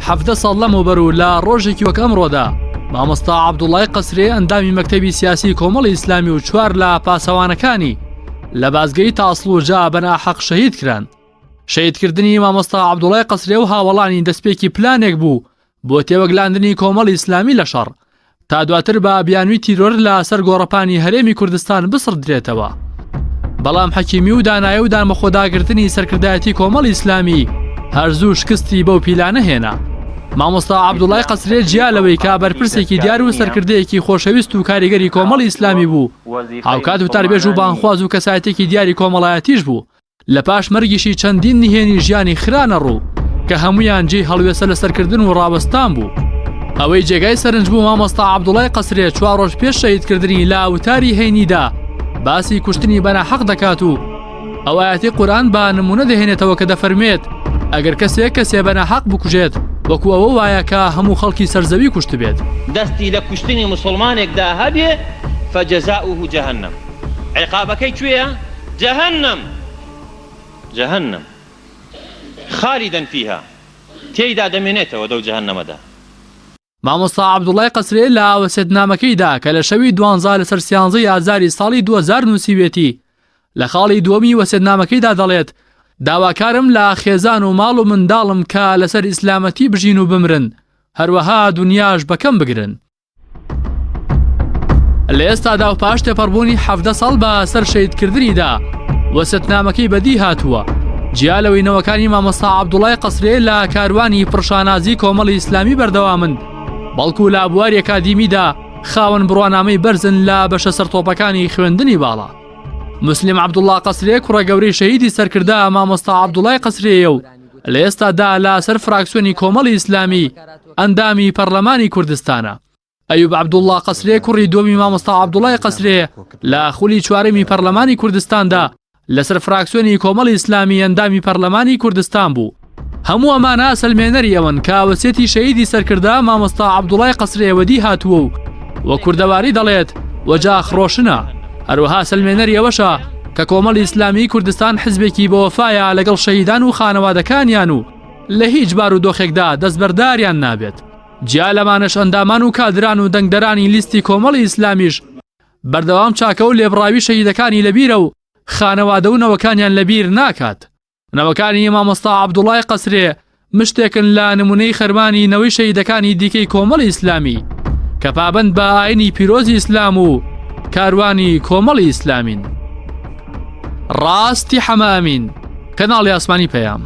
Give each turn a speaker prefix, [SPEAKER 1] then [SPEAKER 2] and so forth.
[SPEAKER 1] 17 ساڵ لەمەوبەر و لە ڕۆژێکی وەک ئەمڕۆدا مامۆستا عەبدوڵای قەسرێ ئەندامی مەکتەبی سیاسی کۆمەڵی ئیسلامی و چوار لە پاسەوانەکانی لە بازگەی تاسڵوجا بە ناحەق شەهید کران. شەهیدکردنی مامۆستا عەبدوڵای قەسرێ و هاوەڵانی دەستپێکی پلانێک بوو بۆ تێوەگلاندنی کۆمەڵی ئیسلامی لە شەڕ تا دواتر بە بیانوی تیرۆر لە سەر گۆڕەپانی هەرێمی کوردستان بسڕدرێتەوە. بەڵام حەکیمی و دانایی و دانبەخۆداگرتنی سەرکردایەتی کۆمەڵی ئیسلامی هەر زوو شکستی بەو پیلانە هێنا. مامۆستا عەبدوڵای قەسرێ جیا لەوەی کە بەرپرسێکی دیار و سەرکردەیەکی خۆشەویست و کاریگەری کۆمەڵی ئیسلامی بوو، هاوکات وتاربێژ و بانگخواز و کەسایەتێکی دیاری کۆمەڵایەتیش بوو. لە پاش مەرگیشی چەندین نهێنی ژیانی خرانە ڕوو کە هەموویان جێی هەڵوێستە لەسەرکردن و ڕاوەستان بوو. ئەوەی جێگای سەرنج بوو مامۆستا عەبدوڵای قەسرێ چوار ڕۆژ پێش شەهیدکردنی لە وتاری هەینیدا باسی کوشتنی بەناحەق دەکات و ئەو ئایەتی قورئان بە نمونە دەهێنێتەوە کە دەفەرموێت ئەگەر کەسێک کەسێ بەناحەق بکوژێت وەکو ئەوە وایە کە هەموو خەڵکی سەرزەوی کوشتبێت.
[SPEAKER 2] دەستی لە کوشتنی موسڵمانێکدا هەبێ فجزاؤه جهنم عیقابەکەی کوێیە؟ جهنم جهنم خالدا فیها تێیدا دەمێنێتەوە دەو جەهەنەمەدا.
[SPEAKER 1] مامۆستا عەبدوڵای قەسرێ لە وەسێتنامەکەیدا کە لە شەوی دوانزە لەسەر سیانزەی ئازاری ساڵی 2000 نووسیوێتی لە خاڵی دووەمی وەسێتنامەکەیدا دەڵێت داواکارم لە خێزان و ماڵ و منداڵم کە لەسەر ئیسلامەتی بژین و بمرن هەروەها دونیاش بەکەم بگرن. لە ئێستادا و پاش تێپەڕبوونی 17 ساڵ بە سەر شەهیدکردنیدا وەسێتنامەکەی بەدی هاتووە جیا لەوەی نەوەکانی مامۆستا عەبدوڵای قەسرێ لە کاروانی پڕشانازی کۆمەڵی ئیسلامی بەردەوامن بەڵکو لە بواری ئەکادیمیدا خاوەن بڕوانامەی بەرزن لە بەشە سەرتۆپەکانی خوێندنی باڵا. مسلم عەبدوڵا قەسرێ کوڕە گەورەی شەهیدی سەرکردە مامۆستا عەبدوڵای قەسرێیە و لە ئێستادا لە سەر فراکسیۆنی کۆمەڵی ئیسلامی ئەندامی پەرلەمانی کوردستانە. ئەیوب عەبدوڵڵا قەسرێ کوڕی دووەمی مامۆستا عەبدوڵای قەسرێ لە خولی چوارەمی پەرلەمانی کوردستاندا لەسەر فراکسیۆنی کۆمەڵی ئیسلامی ئەندامی پەرلەمانی کوردستان بوو. هەموو ئەمانە سەلمێنەری ئەوەن کە وەسیەتی شەهیدی سەرکردە مامۆستا عەبدوڵای قەسرێ وەدی هاتووە و وە کوردەواری دەڵێت وەجاخ ڕۆشنە. هەروەها سەلمێنەری ئەوەشە کە کۆمەڵی ئیسلامیی کوردستان حزبێکی بەوەفایە لەگەڵ شەهیدان و خانەوادەکانیان و لە هیچ بارودۆخێکدا دەستبەرداریان نابێت. جیا لەمانەش ئەندامان و کادران و دەنگدەرانی لیستی کۆمەڵی ئیسلامیش بەردەوام چاکە و لێبڕاوی شەهیدەکانی لەبیرە و خانەوادە و نەوەکانیان لەبیر ناکات. نەوەکانی مامۆستا عەبدوڵای قەسرێ مشتێکن لە نمونەی خەرمانی نەوەی شەهیدەکانی دیکەی کۆمەڵی ئیسلامی کە پابەند بە ئاینی پیرۆزی ئیسلام و کاروانی کۆمەڵی ئیسلامین. ڕاستی حەمە ئەمین، کەناڵی ئاسمانی پەیام.